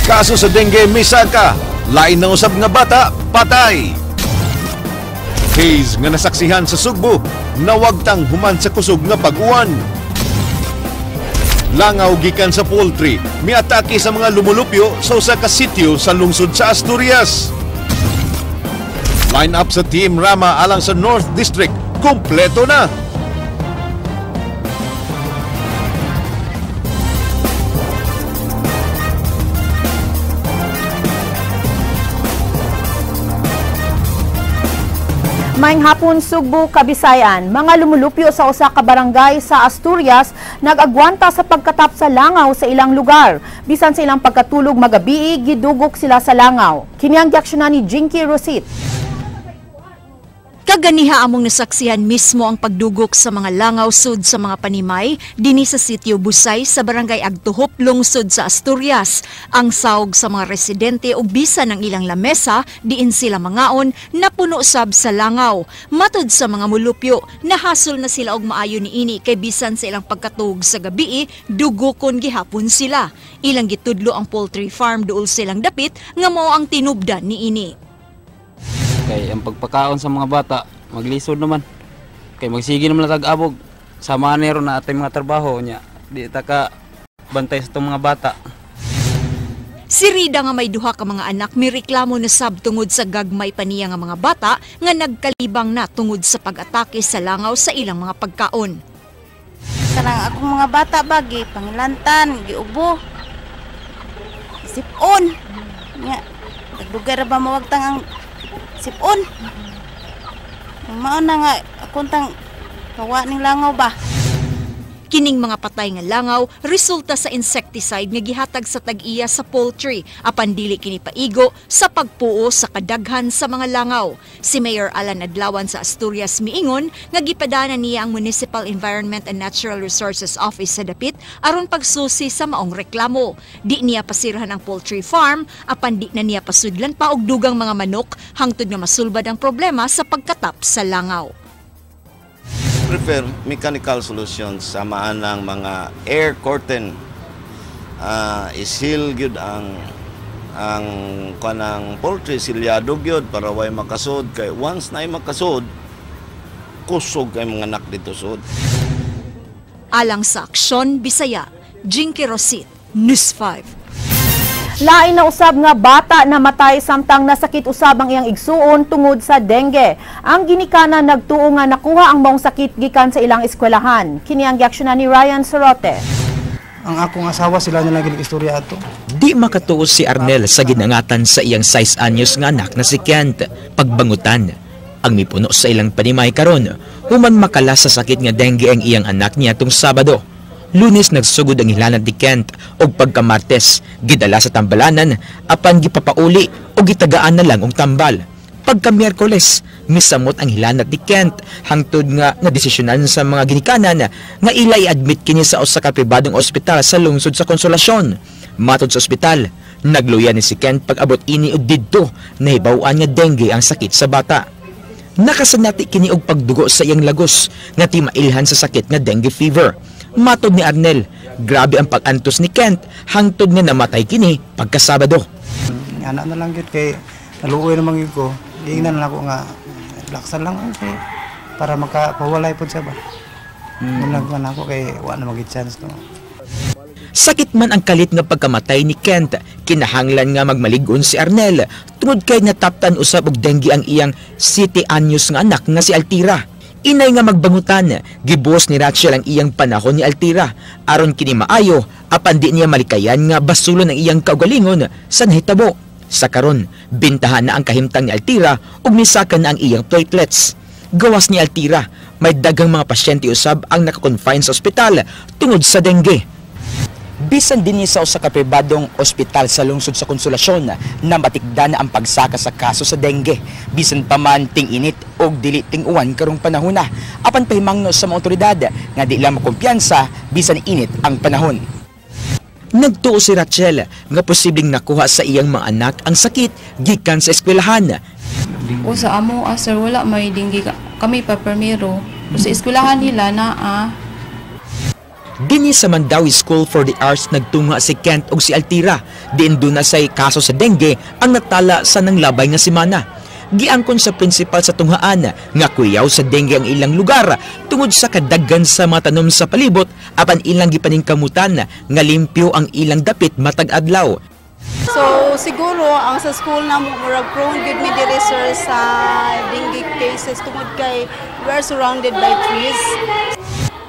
Kaso sa dengue misaka, lain na usab nga bata, patay. Haze nga nasaksihan sa Sugbo, nawagtang human sa kusog nga pag-uwan. Langaw gikan sa poultry, miatake sa mga lumulupyo sa usa ka sitio sa lungsod sa Asturias. Line up sa Team Rama alang sa North District, kumpleto na. Maayong hapon, Sugbo, Kabisayan. Mga lumulupyo sa usa ka barangay sa Asturias nag-agwanta sa pagkatap sa langaw sa ilang lugar. Bisan sa ilang pagkatulog magabii, gidugok sila sa langaw. Kini ang giaksyonan ni Jinky Rosit. Kaganiha among nasaksihan mismo ang pagdugok sa mga langaw sud sa mga panimay dinhi sa sitio Busay sa barangay Agtuhop, lungsod sa Asturias. Ang saog sa mga residente ug bisan ang ilang lamesa diin sila mangaon napuno sab sa langaw. Matud sa mga mulupyo, nahasol na sila og maayo niini kay bisan sa ilang pagkatug sa gabii, dugokon gihapon sila. Ilang gitudlo ang poultry farm duol silang dapit nga mao ang tinubdan niini. Kay ang pagpakaon sa mga bata, maglisod naman. Kay magsige naman tag-abog. Sa manero na atay mga trabaho niya, di ta ka bantay sa itong mga bata. Si Rida nga may duha ka mga anak mireklamo na sab tungod sa gagmay pa niya nga mga bata nga nagkalibang na tungod sa pag-atake sa langaw sa ilang mga pagkaon. Kanang akong mga bata ba, gipangilantan, giubo, sipon. Nya, nagdugay ra ba mawagtang ang sipon. Mao na nga akong tang kawa ning langaw ba. Kining mga patay nga langaw resulta sa insecticide nga gihatag sa tag-iya sa poultry apan dili kini paigo sa pagpuo sa kadaghan sa mga langaw. Si Mayor Alan Adlawan sa Asturias miingon nga gipadana niya ang Municipal Environment and Natural Resources Office sa dapit aron pagsusi sa maong reklamo. Di niya pasirahan ang poultry farm apan di na niya pasudlan pa og dugang mga manok hangtod nga masulbad ang problema sa pagkatap sa langaw. Prefer mechanical solutions sa maanang mga air curtain. Isil gyud ang kanang poultry, silyado gyud para way makasod, kay once na makasod, kusog kay mga anak dito sod. Alang sa Aksyon Bisaya, Jinky Rosit, News 5. Lain na usab nga bata na matay samtang nasakit usab ang iyang igsuon tungod sa dengue. Ang ginikanan nagtuo nga nakuha ang maong sakit gikan sa ilang eskwelahan. Kini ang giaksyonan ni Ryan Sorote. Ang akong asawa sila na lang istorya ato. Di makatuo si Arnel sa ginangatan sa iyang 6 anyos nga anak na si Kent. Pagbangutan, ang mipuno sa ilang panimay karon, human makala sa sakit nga dengue ang iyang anak niya tong Sabado. Lunes nagsugod ang hilanat ni Kent og pagka-Martes, gidala sa tambalanan apan gipapauli o gitagaan na lang og tambal. Pagka-Miyerkules, misamot ang hilanat ni Kent hangtod nga nadesisyonan sa mga ginikanan nga ila i-admit kini sa usa ka pribadong ospital sa lungsod sa Konsolasyon. Matod sa ospital, nagluya ni si Kent pag-abot ini og didto nahibaw-an nga dengue ang sakit sa bata. Nakasanati kini og pagdugo sa iyang lagos nga timailhan sa sakit nga dengue fever. Matod ni Arnel, grabe ang pag-antos ni Kent hangtod nga namatay kini pagkasabado. Anak na lang gyud kay naluoy naman gyud ko. Giingnan lang ako nga laksan lang ako para makapawalay pod siya ba. Mun lang man ako kay wa na magid chance no. Sakit man ang kalit nga pagkamatay ni Kent, kinahanglan nga magmaligon si Arnel tungod kay nataptan usab og dengue ang iyang 7 anyos nga anak nga si Altira. Inay nga magbangutan, gibuhos ni Rachel ang iyang panahon ni Altira aron kini maayo apan di niya malikayan nga basulon ang iyang kaugalingon sa nahitabo. Sa karon, bintahan na ang kahimtang ni Altira ug misaka na ang iyang platelets. Gawas ni Altira, may daghang mga pasyente usab ang nakakonfine sa ospital tungod sa dengue. Bisan dinhi sa usa ka pribadong ospital sa lungsod sa Konsolasyon na matikda na ang pagsaka sa kaso sa dengue. Bisan pa man ting-init og dili ting-uwan karong panahona, apan pahimangno sa mga otoridad nga di lang makumpiyansa bisan init ang panahon. Nagtuo si Rachel nga posibleng nakuha sa iyang mga anak ang sakit gikan sa eskwelahan. O sa amo, sir, wala may dengue kami pa permiro. O sa eskwelahan nila na Dinhi sa Mandaue School for the Arts nagtunga si Kent ug si Altira. Diin duna say kaso sa dengue ang natala sa nanglabay nga semana. Giangkon sa principal sa tunghaan nga kuyaw sa dengue ang ilang lugar tungod sa kadaghan sa mga tanom sa palibot, apan ilang gipaningkamutan nga limpyo ang ilang dapit matag adlaw. So siguro ang sa school na mo, murag prone gud mi diri, sir, sa dengue cases tungod kay we are surrounded by trees.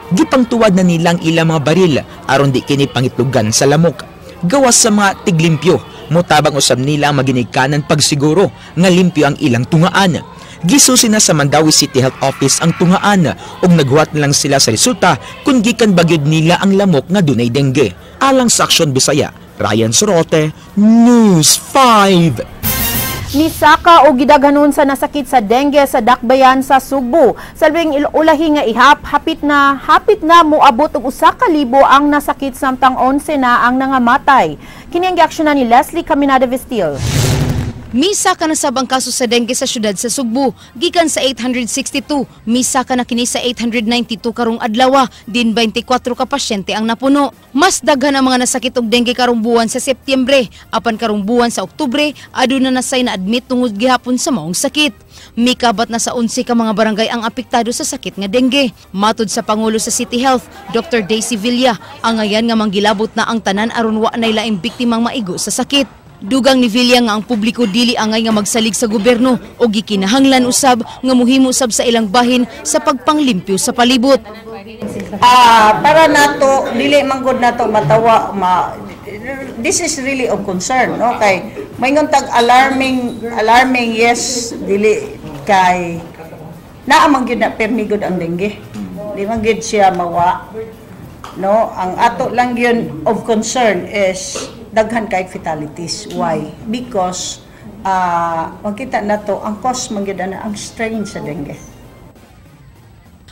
Gipangtuwad na nilang ilang mga baril aron di kini pangitlugan sa lamok. Gawas sa mga tiglimpyo, mutabang usab nila ang maginikanan pagsiguro nga limpyo ang ilang tungaan. Gisusi na sa Mandaue City Health Office ang tungaan ug naghuwat na lang sila sa resulta kung gikan bagyod nila ang lamok nga dunay dengue. Alang sa Aksyon Bisaya, Ryan Sorote, News 5. Nisaka o gidaghanon sa nasakit sa dengue sa Dakbayan sa Sugbo. Sa labing ulahi nga ihap, hapit na moabot og 1,000 ang nasakit samtang 11 na ang nangamatay. Kini ang giaksyonan ni Leslie Caminada Vestil. Misaka na sab ang kaso sa dengue sa syudad sa Sugbo. Gikan sa 862, misaka na kini sa 892 karong adlaw, din 24 ka pasyente ang napuno. Mas daghan ang mga nasakit og dengue karong buwan sa Setyembre, apan karong buwan sa Oktubre, aduna na say na-admit tungod gihapon sa maong sakit. Mikabat na sa 11 ka mga barangay ang apektado sa sakit nga dengue. Matod sa Pangulo sa City Health, Dr. Daisy Villa, angayan nga manggilabot na ang tanan aron wa nay laing biktimang maigo sa sakit. Dugang ni Villa nga ang publiko dili angay nga magsalig sa gobyerno o gikinahanglan usab nga muhimo usab sa ilang bahin sa pagpanglimpyo sa palibot. Para nato dili man gud nato matawa ma, this is really of concern, no, kay maingon tag alarming, alarming, yes, dili kay naa man gyud na permi gud ang dengue, di man gyud siya mawa, no. Ang ato lang yun of concern is daghan kay fatalities. Why? Because makita nato ang cause man gyud ana ang strain sa dengue.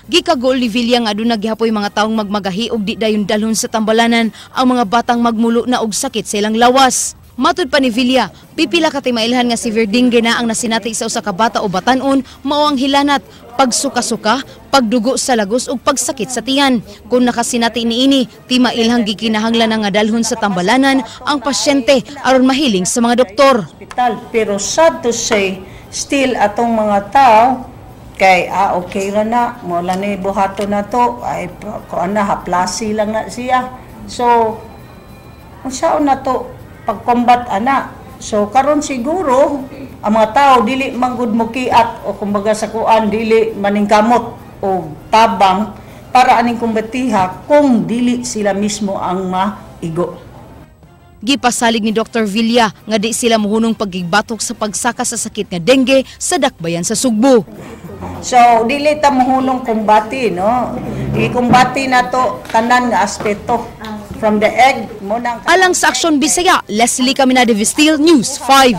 Gikagol ni Villa nga aduna gihapoy mga taong magmagahi og di dayon dalhon sa tambalanan ang mga batang magmulo na og sakit sa ilang lawas. Matud pa ni Villa, pipila ka timailhan nga severe dengue na ang nasinati sa usa ka bata o batan-on mao ang hilanat, pagsuka-suka, pagdugo sa lagos ug pagsakit sa tiyan. Kung nakasinati niini, timailhang gikinahanglan nga dalhon sa tambalanan ang pasyente aron mahiling sa mga doktor. Hospital. Pero sad to say, still atong mga tao kay okay ra na, mo lang ni buhato na to, ay kuan na, haplasi lang na siya. So unsaon na to pag-combat ana? So karon siguro ang mga tao dili man gud mokiat o kumbaga sa kuan, dili maningkamot o tabang para aning kumbatiha kung dili sila mismo ang maigo. Gipasalig ni Dr. Villa nga di sila muhunong pagigbatok sa pagsaka sa sakit nga dengue sa Dakbayan sa Sugbo. So dili ta mohunong kumbati, no. Ikumbati na to tanan nga aspeto from the egg mo nang Alang sa Aksyon Bisaya, Leslie Caminade Vestil, News 5.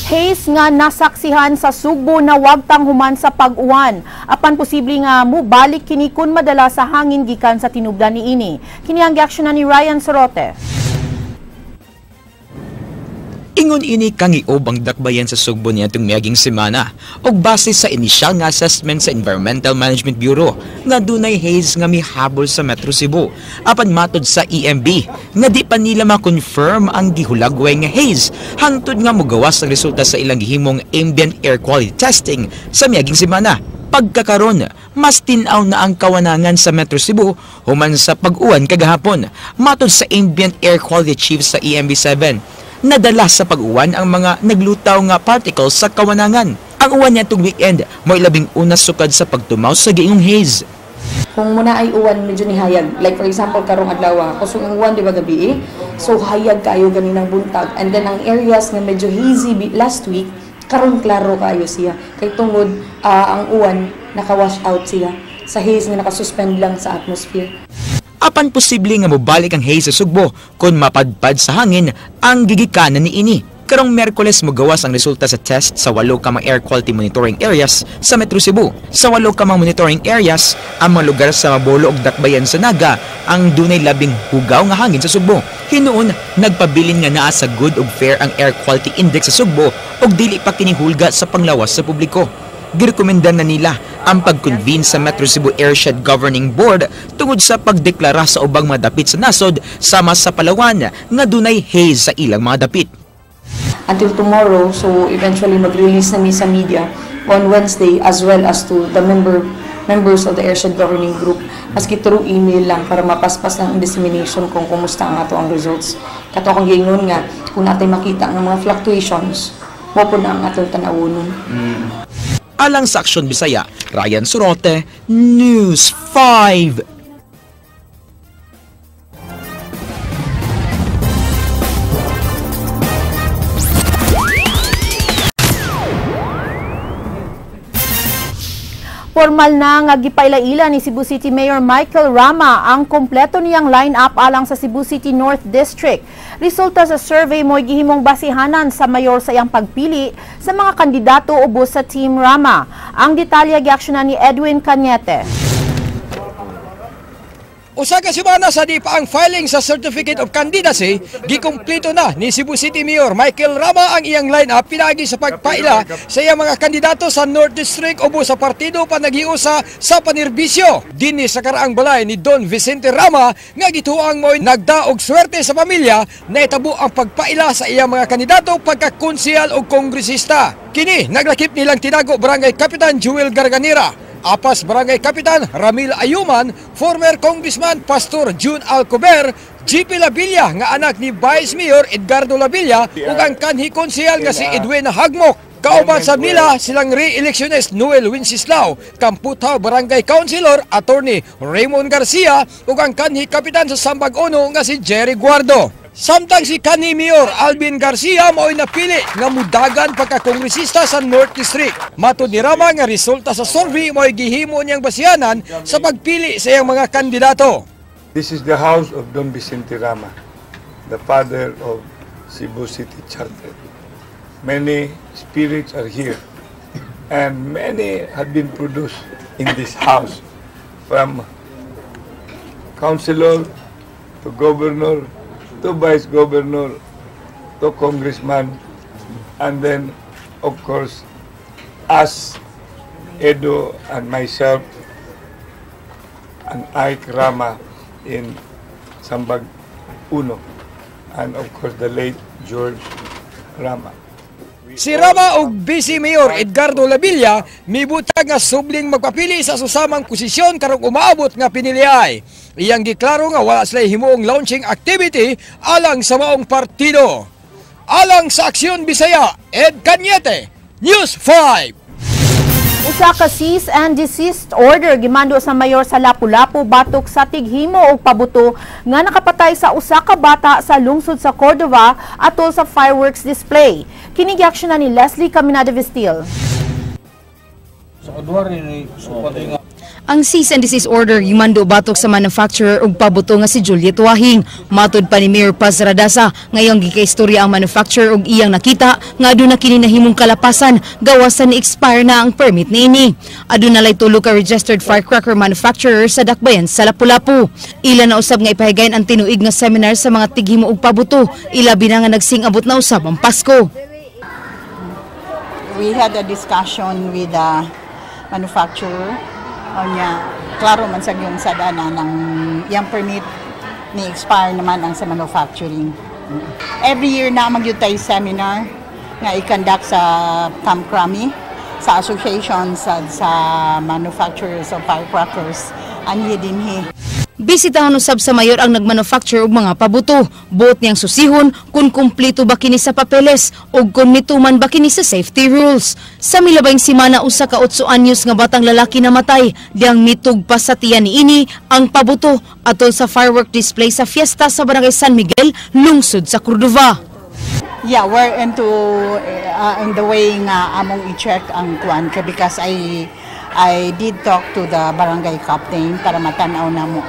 Haze nga nasaksihan sa Sugbo na wagtang human sa pag-uwan. Apan posible nga mubalik kini kun madala sa hangin gikan sa tinubdan niini. Kini ang giaksyonan ni Ryan Sorote. Ingon ini kangiob ang dakbayan sa Sugbo niadtong miaging semana ug base sa inisyal nga assessment sa Environmental Management Bureau nga dunay haze nga mihabol sa Metro Cebu. Apan matod sa EMB nga di pa nila ma-confirm ang gihulagway nga haze hangtod nga mogawas ang resulta sa ilang gihimong ambient air quality testing sa miaging semana. Pagkakaron, mas tin-aw na ang kawanangan sa Metro Cebu human sa pag-uwan kagahapon. Matod sa Ambient Air Quality Chief sa EMB 7, nadala sa pag-uwan ang mga naglutaw nga particles sa kawanangan. Ang uwan niadtong weekend mo'y 11 sukad sa pagtumaw sa giingong haze. Kung muna ay uwan, medyo nihayag. Like for example, karong adlaw, kusog ang uwan, di ba, gabi eh? So hayag kayo ganinang buntag. And then ang areas nga medyo hazy last week, karon klaro kayo siya. Kay tungod ang uwan naka-wash out siya sa haze nga nakasuspend lang sa atmosphere. Apan posible nga mobalik ang haze sa Sugbo kung mapadpad sa hangin ang gigikanan niini. Karong Miyerkules mogawas ang resulta sa test sa 8 ka mga air quality monitoring areas sa Metro Cebu. Sa 8 ka mga monitoring areas, ang mga lugar sa Mabolo ug Dakbayan sa Naga ang dunay labing hugaw nga hangin sa Sugbo. Hinuon, nagpabilin nga naa sa good ug fair ang air quality index sa Sugbo ug dili pa kini hulga sa panglawas sa publiko. Girekomenda na nila ang pag-convene sa Metro Cebu Airshed Governing Board tungod sa pagdeklara sa ubang mga dapit sa nasod sama sa Palawan nga dunay haze sa ilang mga dapit. Until tomorrow, so eventually mag-release na mi sa media on Wednesday as well as to the members of the Airshed Governing Group, maski through email lang para mapaspas lang ang dissemination kung kumusta ang ato ang results. Kato akong giingon nga kung natay makita ang mga fluctuations, mo po na ang atong tanawunon. Alang sa Aksyon Bisaya, Ryan Sorote, News 5. Formal na nga gipaila-ila ni Cebu City Mayor Michael Rama ang kompleto niyang line-up alang sa Cebu City North District. Resulta sa survey mo'y gihimong basihanan sa mayor sa iyang pagpili sa mga kandidato ubos sa Team Rama. Ang detalye giaksyonan ni Edwin Cañete. Usa ka semana sa di pa ang filing sa Certificate of Candidacy, gikumpleto na ni Cebu City Mayor Michael Rama ang iyang line-up pinaagi sa pagpaila sa iyang mga kandidato sa North District ubos sa partido panaghiusa sa panerbisyo. Dinhi sa karaang balay ni Don Vicente Rama nga gituang mo'y nagdaog swerte sa pamilya na itabo ang pagpaila sa iyang mga kandidato pagkakonsehal o kongresista. Kini naglakip nilang tinago Barangay Kapitan Jewel Garganera, Apas Barangay Kapitan Ramil Ayuman, former Congressman Pastor June Alcober, GP Labilla nga anak ni Vice Mayor Edgardo Labilla ug ang kanhi konsehal nga si Edwin Hagmok. Kauban sa nila silang re-electionist Noel Wenceslao, Kamputhaw Barangay Councilor Attorney Raymond Garcia ug ang kanhi kapitan sa Sambag Uno nga si Jerry Guardo. Samtang si kanhi Mayor Alvin Garcia mao'y napili nga mudagan pagkakongresista sa North District. Matud ni Rama nga resulta sa survey mao'y gihimo niyang basihanan sa pagpili sa iyang mga kandidato. This is the house of Don Vicente Rama, the father of Cebu City Charter. Many spirits are here and many have been produced in this house, from councilor to governor to vice governor, to congressman, and then, of course, us, Edo and myself, and Ike Rama in Sambag Uno, and of course, the late George Rama. Si Rama ug Vice Mayor Edgardo Labilla mibutag nga subling magpapili sa susamang posisyon karong umaabot nga piniliay. Iyang giklaro nga wala sila himuong launching activity alang sa maong partido. Alang sa Aksyon Bisaya, Ed Cañete, News 5. Usa ka cease and desist order gimando sa mayor sa Lapu-Lapu batok sa tighimo og pabuto nga nakapatay sa usa ka bata sa lungsod sa Cordova atol sa fireworks display. Kini giaksyonan ni Leslie Caminada Vestil. Ang cease and desist order gimando batok sa manufacturer og pabuto nga si Juliet Wahing. Matud pa ni Mayor Paz Radasa, ngayong gikaistorya ang manufacturer og iyang nakita nga aduna kini nahimong kalapasan gawasan ni expire na ang permit niini. Aduna lay tulo ka registered firecracker manufacturer sa Dakbayan sa Lapu-Lapu. Ila na usab nga ipahigayon ang tinuig nga seminar sa mga tighimo og pabuto. Ilabi na nga nagsing-abot na usab ang Pasko. We had a discussion with the manufacturer. Onya, klaro man sa yung sa dana ng yung permit ni expire naman ang sa manufacturing. Every year na magyud tay seminar nga i-conduct sa Camp Crami, sa association sa manufacturers of firecrackers anhi dinhi. Bisitahon usab sa mayor ang nagmanufacture og mga pabuto. Buot niyang susihon kung kumpleto ba kini sa papeles o kung mituman ba kini sa safety rules. Sa milabayng simana usa ka 8 anyos nga batang lalaki namatay, diyang mitug pa sa tiyan niini ang pabuto atol sa firework display sa fiesta sa Barangay San Miguel, lungsod sa Cordova. Yeah, we're into in the way nga among i-check ang kuan because I did talk to the barangay captain para matanaw na mo.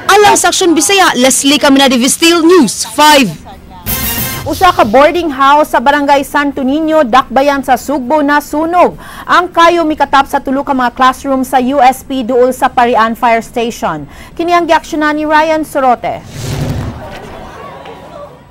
Alang sa Aksyon Bisaya, Leslie Caminada Vestil, News 5. Usa ka boarding house sa Barangay Santo Niño, Dakbayan sa Sugbo na sunog. Ang kayo mikatap sa tulo ka mga classroom sa USP duol sa Parian Fire Station. Kini ang giaksyonan ni Ryan Sorote.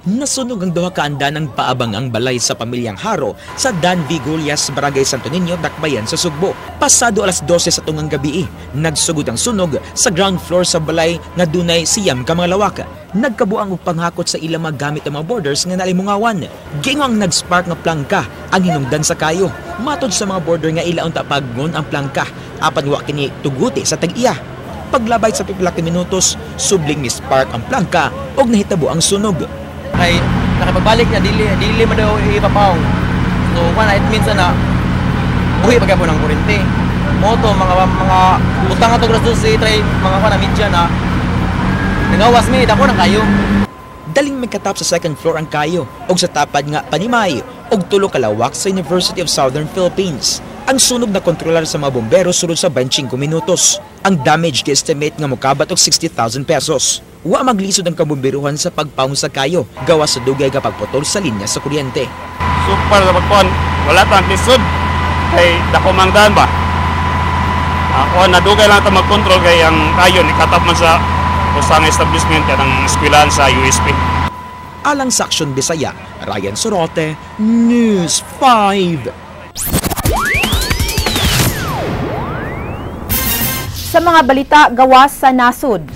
Nasunog ang duha ka andanang paabangang balay sa pamilyang Haro sa Dan V. Gullas, Barangay Santo Niño, Dakbayan sa Sugbo. Pasado alas 12 sa tungang gabi, nagsugod ang sunog sa ground floor sa balay nga dunay 9 ka mga lawak. Nagkabuang og panghakot sa ilang mga gamit ang mga boarders nga nalimungawan. Giingon ang nag-spark nga plangka ang hinungdan sa kayo. Matod sa mga boarder nga ila unta pagngon ang plangka, apan wa kini tuguti sa tag-iya. Paglabay sa pipila ka minutos, subling ni spark ang plangka og nahitabo ang sunog. Kay nakapagbalik niya dili man daw ipapaw. So kuan it means na buhi pa gyapon ang kuryente. Moto mga utang ato graso si try mga kuan media na nangawas mi dako nang kayo. Daling magkatap sa second floor ang kayo og sa tapad nga panimay og tulo ka lawak sa University of Southern Philippines. Ang sunog na kontrolar sa mga bombero sulod sa 25 minutos. Ang damage gi-estimate nga mokabat og 60,000 pesos. Wa maglisod ang kabomberuhan sa pagpaong sa kayo, gawa sa dugay nga pagputol sa linya sa kuryente. Super sa pagkuhan, wala tang lisod kay dako mang daan ba. Ako nadugay lang ta magkontrol kay ang kayo ni katap man sa usang establishment kanang eskwelahan sa USP. Alang sa Aksyon Bisaya, Ryan Sorote, News 5. Sa mga balita gawas sa nasod.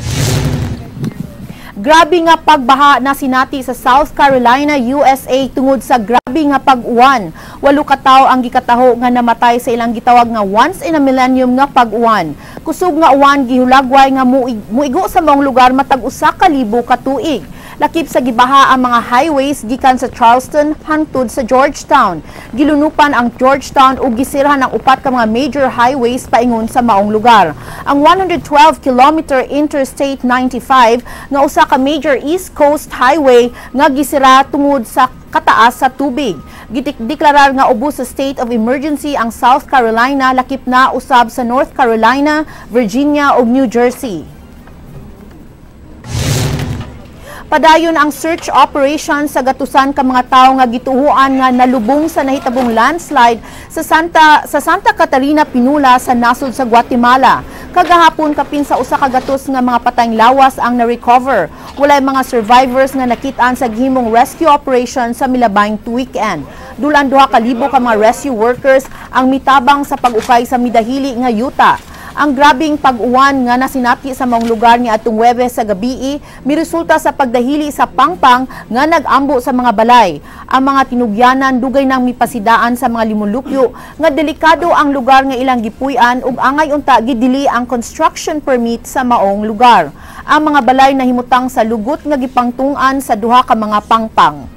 Grabe nga pagbaha na sinati sa South Carolina, USA tungod sa grabe nga pag-uwan. 8 ka tawo ang gikataho nga namatay sa ilang gitawag nga once in a millennium nga pag-uwan. Kusog nga uwan gihulagway nga muigo sa maong lugar matag 1,000 ka tuig. Lakip sa gibaha ang mga highways gikan sa Charleston hangtod sa Georgetown. Gilunupan ang Georgetown ug gisirhan ang 4 ka mga major highways paingon sa maong lugar. Ang 112-kilometer Interstate 95 nga usa ka major East Coast highway nga gisira tungod sa kataas sa tubig. Gideklarar nga ubos sa state of emergency ang South Carolina, lakip na usab sa North Carolina, Virginia ug New Jersey. Padayon ang search operation sa gatusan ka mga tawo nga gituhuan nga nalubong sa nahitabong landslide sa Santa Catarina Pinula sa nasod sa Guatemala. Kagahapon kapin sa 1 ka gatos nga mga patayng lawas ang na-recover. Walay mga survivors nga nakit-an sa gihimong rescue operation sa milabang weekend. Dulan 2,000 ka mga rescue workers ang mitabang sa pag-ukay sa midahili nga yuta. Ang grabing pag-uwan nga nasinati sa maong lugar ni atong Huwebes sa gabii miresulta sa pagdahili sa pangpang nga nag-ambo sa mga balay. Ang mga tinugyanan dugay nang mipasidaan sa mga limulupyo nga delikado ang lugar nga ilang gipuy-an ug angay unta gidili ang construction permit sa maong lugar. Ang mga balay nahimutang sa lugot nga gipangtung-an sa duha ka mga pangpang.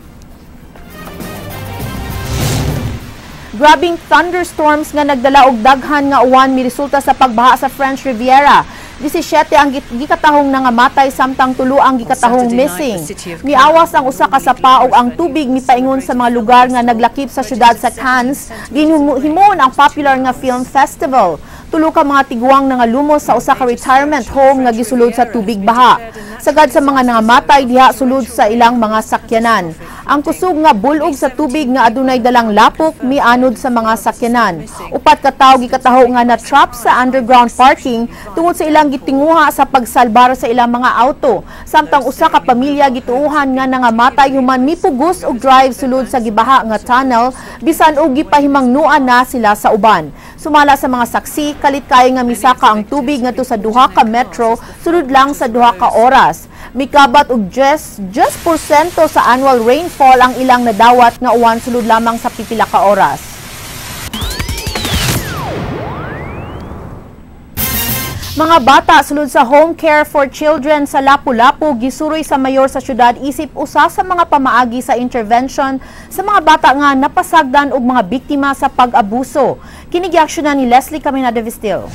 Grabing thunderstorms nga nagdala og daghan nga uwan miresulta sa pagbaha sa French Riviera. 17 ang gikatahong nangamatay samtang 3 ang gikatahong missing. Miawas ang usa ka sapa ug ang tubig mipaingon sa mga lugar nga naglakip sa syudad sa Cannes. Gihimuon ang popular nga film festival. Tulo ka mga tiguang nangalumos sa usa ka retirement home nga gisulod sa tubig baha. Sagad sa mga nangamatay diha sulod sa ilang mga sakyanan. Ang kusog nga bulog sa tubig nga adunay dalang lapok mianod sa mga sakyanan. 4 ka tawo gikataho nga na-trap sa underground parking tungod sa ilang gitinguha sa pagsalbar sa ilang mga auto. Samtang usa ka pamilya gituohan nga nangamatay human mipugos og drive sulod sa gibaha nga tunnel bisan og gipahimangnuan na sila sa uban. Sumala sa mga saksi, kalit kayo nga misaka ang tubig ngadto sa 2 ka metro sulod lang sa 2 ka oras. Mikabat og 10% sa annual rainfall ang ilang nadawat nga uwan sulod lamang sa pipila ka oras. Mga bata sulod sa Home Care for Children sa Lapu-Lapu gisuroy sa mayor sa syudad isip usa sa mga pamaagi sa intervention sa mga bata nga napasagdan og mga biktima sa pag-abuso. Kini giaksyonan ni Leslie Caminada Vistil.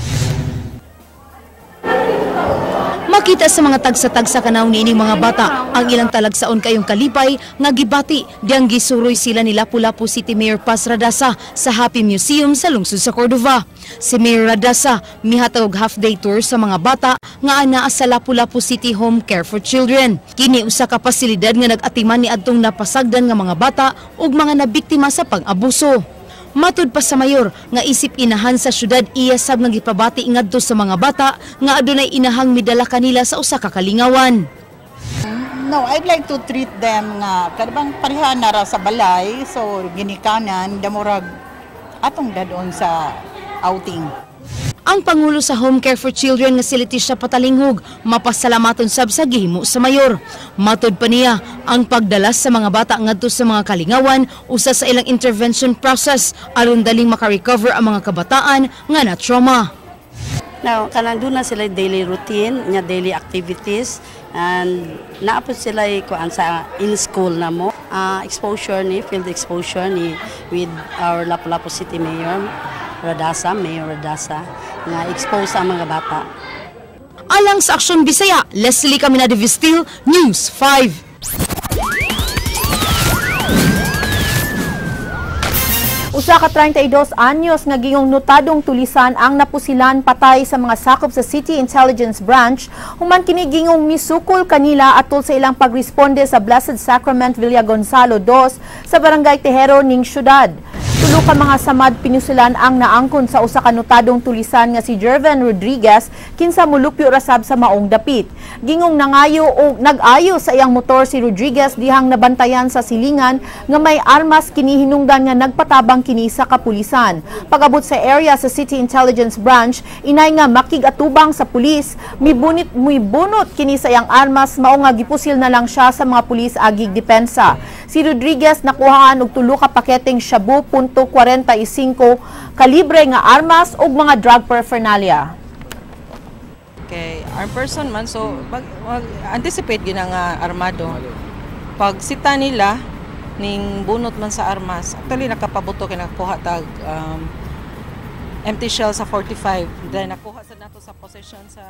Makita sa mga tagsa-tagsa kanaw niining mga bata ang ilang talagsaon kayong kalipay nga gibati diyang gisuroy sila ni Lapu-Lapu City Mayor Paz Radasa sa Happy Museum sa lungsod sa Cordova. Si Mayor Radasa mihatag og half-day tour sa mga bata nga anaa sa Lapu-Lapu City Home Care for Children. Kini usa ka pasilidad nga nag-atiman ni adtong napasagdan nga mga bata ug mga nabiktima sa pang-abuso. Matud pa sa mayor nga isip inahan sa syudad iya sab nga gipabati ngadto sa mga bata nga adunay inahang midala kanila sa usa ka kalingawan. No, I'd like to treat them nga kanang pareha na ra sa balay, so ginikanan damurag atong dadon sa outing. Ang Pangulo sa Home Care for Children nga si Leticia Patalinghug mapasalamaton sab sa gihimo sa mayor. Matod pa niya, ang pagdala sa mga bata ngadto sa mga kalingawan usa sa ilang intervention process aron daling makarecover ang mga kabataan nga na trauma. Now, kanang doon na sila daily routine, nya daily activities, and naapod sila kuan sa in school na mo. Exposure ni, field exposure ni with our Lapu-Lapu City Mayor, Radasa, Mayor Radasa, nga expose ang mga bata. Alang sa Aksyon Bisaya, Leslie Caminade Vistil, News 5. Usa ka 32 anyos nga gingong notadong tulisan ang napusilan patay sa mga sakop sa City Intelligence Branch human kini gingong misukol kanila atol sa ilang pagresponde sa Blessed Sacrament Villa Gonzalo II sa Barangay Tejero ning syudad. Tulo ka mga samad pinusilan ang naangkon sa usa ka notadong tulisan nga si Jerven Rodriguez kinsa molupyo rasab sa maong dapit. Gingong nangayo o nag-ayo sa iyang motor si Rodriguez dihang nabantayan sa silingan nga may armas kini hinungdan nga nagpatabang kini sa kapulisan. Pag-abot sa area sa City Intelligence Branch, inay nga makig-atubang sa pulis, mibunot kini sa iyang armas mao nga gipusil na lang siya sa mga pulis agig depensa. Si Rodriguez nakuhaan og tulo ka paketeng shabu .45 kalibre nga armas ug mga drug paraphernalia. Okay, armed person man, so mag anticipate gina nga armado. Pag sita nila ning bunot man sa armas, actually nakapabuto kay nakakuha tag empty shell sa 45, then nakuha sa nato sa possession sa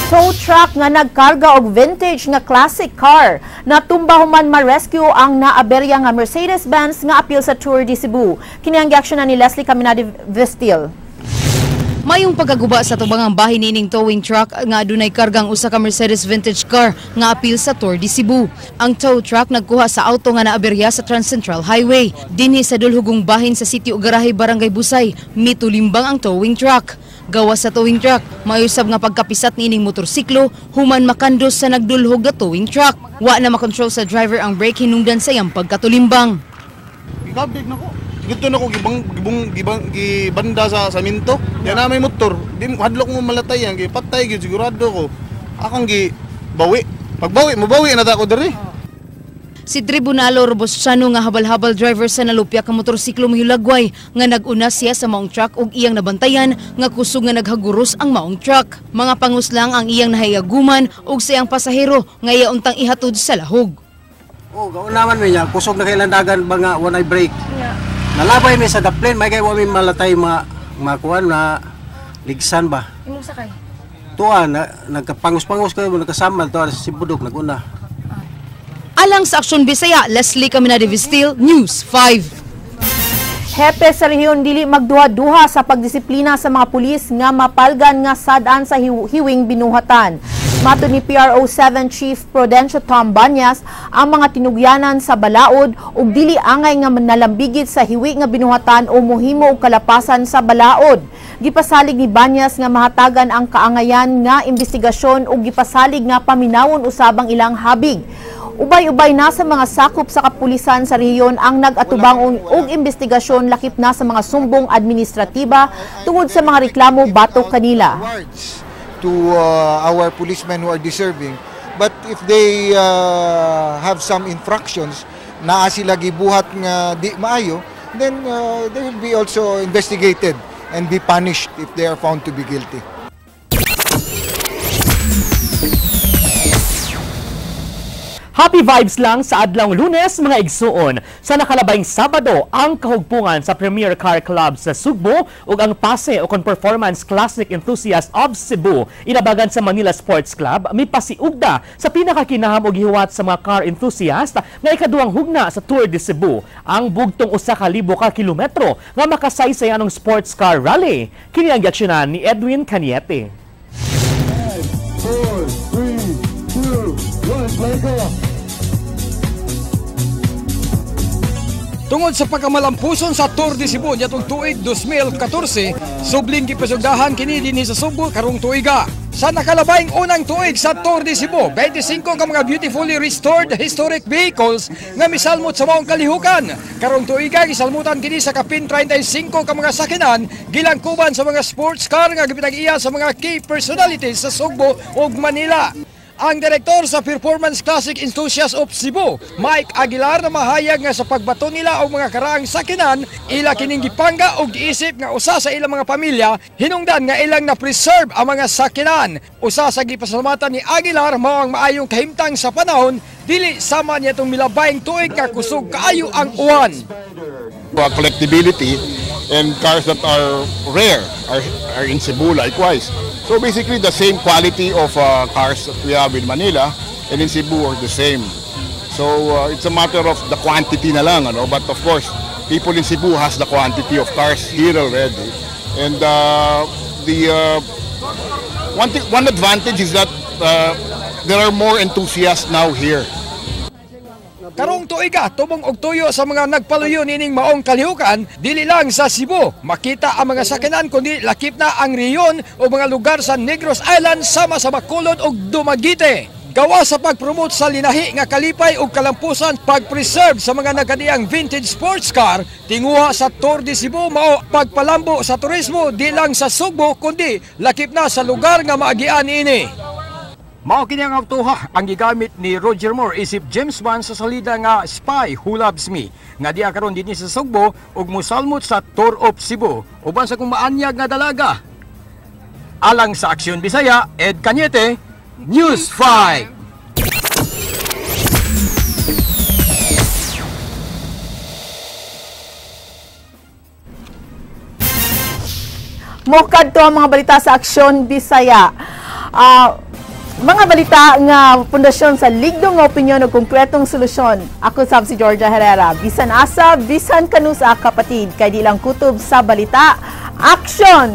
tow truck nga nagkarga og vintage nga classic car. Natumba human ma-rescue ang naaberya nga Mercedes-Benz nga apil sa Tour de Cebu. Kini ang giaksyonan ni Leslie Caminade Vestil. Mayong pagkaguba sa tubangang bahin nining towing truck nga adunay kargang usa ka Mercedes vintage car nga apil sa Tour de Cebu. Ang tow truck nagkuha sa auto nga naaberya sa Transcentral Highway. Dinhi sa dulhugong bahin sa sitio Garahe, Barangay Busay, mitulimbang ang towing truck. Gawas sa towing truck, mayusab nga pagkapisat niining motorsiklo human makandos sa nagdulhog nga towing truck. Wa na makontrol sa driver ang brake hinungdan sa iyang pagkatulimbang. Gigabig na ko. Dito na ko gibanda sa saminto. Yan na may motor. Di hadlok mo malatayan kay patay gyud sigurado ko. Akong gi bawi. Pagbawi, mabawi na ta ko diri. Si Tribunalo Robosciano nga habal-habal driver sa nalupya ka motorsiklo mahilagway nga nag-una siya sa maong truck ug iyang nabantayan nga kusog nga naghaguros ang maong truck. Mga panguslang ang iyang nahiyaguman ug sa iyang pasahero nga iya untang ihatod sa lahog. Oh, gaunaman mi niya kusog na kay landagan ba nga walay brake. Yeah. Nalabay mi sa daplin may kay wa mi malatay makuan na ligsan ba. Imong sakay. Tuwa na nagkapangus-pangus kayo nagkasama tuwa sa Sibudok naguna. Alang sa Aksyon Bisaya, Leslie Caminade Vistil, News 5. Hepe sa rehiyon dili magduha-duha sa pagdisiplina sa mga pulis nga mapalgan nga sad-an sa hiwing binuhatan. Matod ni PRO 7 Chief Prudencio Tom Banyas, ang mga tinugyanan sa balaod ug dili angay nga nalambigit sa hiwi nga binuhatan o mohimo og kalapasan sa balaod. Gipasalig ni Banyas nga mahatagan ang kaangayan nga investigasyon ug gipasalig nga paminawon usabang ilang habig. Ubay-ubay na sa mga sakop sa kapulisan sa rehiyon ang nag-atubang og investigasyon lakip na sa mga sumbong administratiba tungod sa mga reklamo batok kanila. To our policemen who are deserving, but if they have some infractions naa sila gibuhat nga di maayo, then they will be also investigated and be punished if they are found to be guilty. Happy vibes lang sa adlawng Lunes mga igsuon. Sa nakalabayng Sabado, ang kahugpungan sa Premier Car Club sa Sugbo ug ang Pase o Performance Classic Enthusiast of Cebu inabagan sa Manila Sports Club may pasiugda sa pinakakinaham og gihuwat sa mga car enthusiast nga ikaduhang hugna sa Tour de Cebu. Ang bugtong 1,000 ka kilometro nga makasaysay anong sports car rally. Kini ang giaksyonan ni Edwin Caniete. 5, 4, 3, 2, 1, play go! Tungod sa pagkamalampuson sa Tour de Cebu niadtong tuig 2014, subling gipasugdahan kini dinhi sa Sugbo karong tuiga. Sa nakalabayng unang tuig sa Tour de Cebu, 25 ka mga beautifully restored historic vehicles nga misalmot sa maong kalihukan. Karong tuiga gisalmutan kini sa kapin 35 ka mga sakinan gilangkuban sa mga sports car nga gipinag-iya sa mga key personalities sa Sugbo ug Manila. Ang direktor sa Performance Classic Enthusiasts of Cebu, Mike Aguilar, na mahayag nga sa pagbato nila og mga karaang sakinan, ila kining gipangga og giisip nga usa sa ilang mga pamilya, hinungdan nga ilang na-preserve ang mga sakinan. Usa sa gipasalamatan ni Aguilar mao ang maayong kahimtang sa panahon, dili sama niya itong milabayng tuig nga kusog kaayo ang uwan. Collectibility and cars that are rare are in Cebu likewise. So basically the same quality of cars that we have in Manila and in Cebu are the same. So it's a matter of the quantity na lang, ano? But of course, people in Cebu has the quantity of cars here already. And the one advantage is that there are more enthusiasts now here. Karong tuiga, tubong og tuyo sa mga nagpaluyo nining maong kalihukan, dili lang sa Cebu makita ang mga sakinan kundi lakip na ang rehiyon o mga lugar sa Negros Island sama sa Bacolod ug Dumaguete. Gawa sa pag-promote sa linahi nga kalipay ug kalampusan pag-preserve sa mga nagkadiyang vintage sports car, tinguha sa Tour de Cebu mao pagpalambo sa turismo di lang sa Sugbo kundi lakip na sa lugar nga maagian ini. Mao kini ang awtoha ang gigamit ni Roger Moore isip James Bond sa salida nga Spy Who Loves Me nga diya karon dinhi sa Sugbo ug mosalmot sa Tour of Cebu uban sa kung maanyag nga dalaga. Alang sa Aksyon Bisaya, Ed Cañete, News 5. Mokad to ang mga balita sa Aksyon Bisaya. Mga balita nga pundasyon sa ligdong nga opinyon ug konkretong solusyon. Ako sab si Georgia Herrera. Bisan asa, bisan kanusa kapatid, kay di lang kutob sa balita. Aksyon!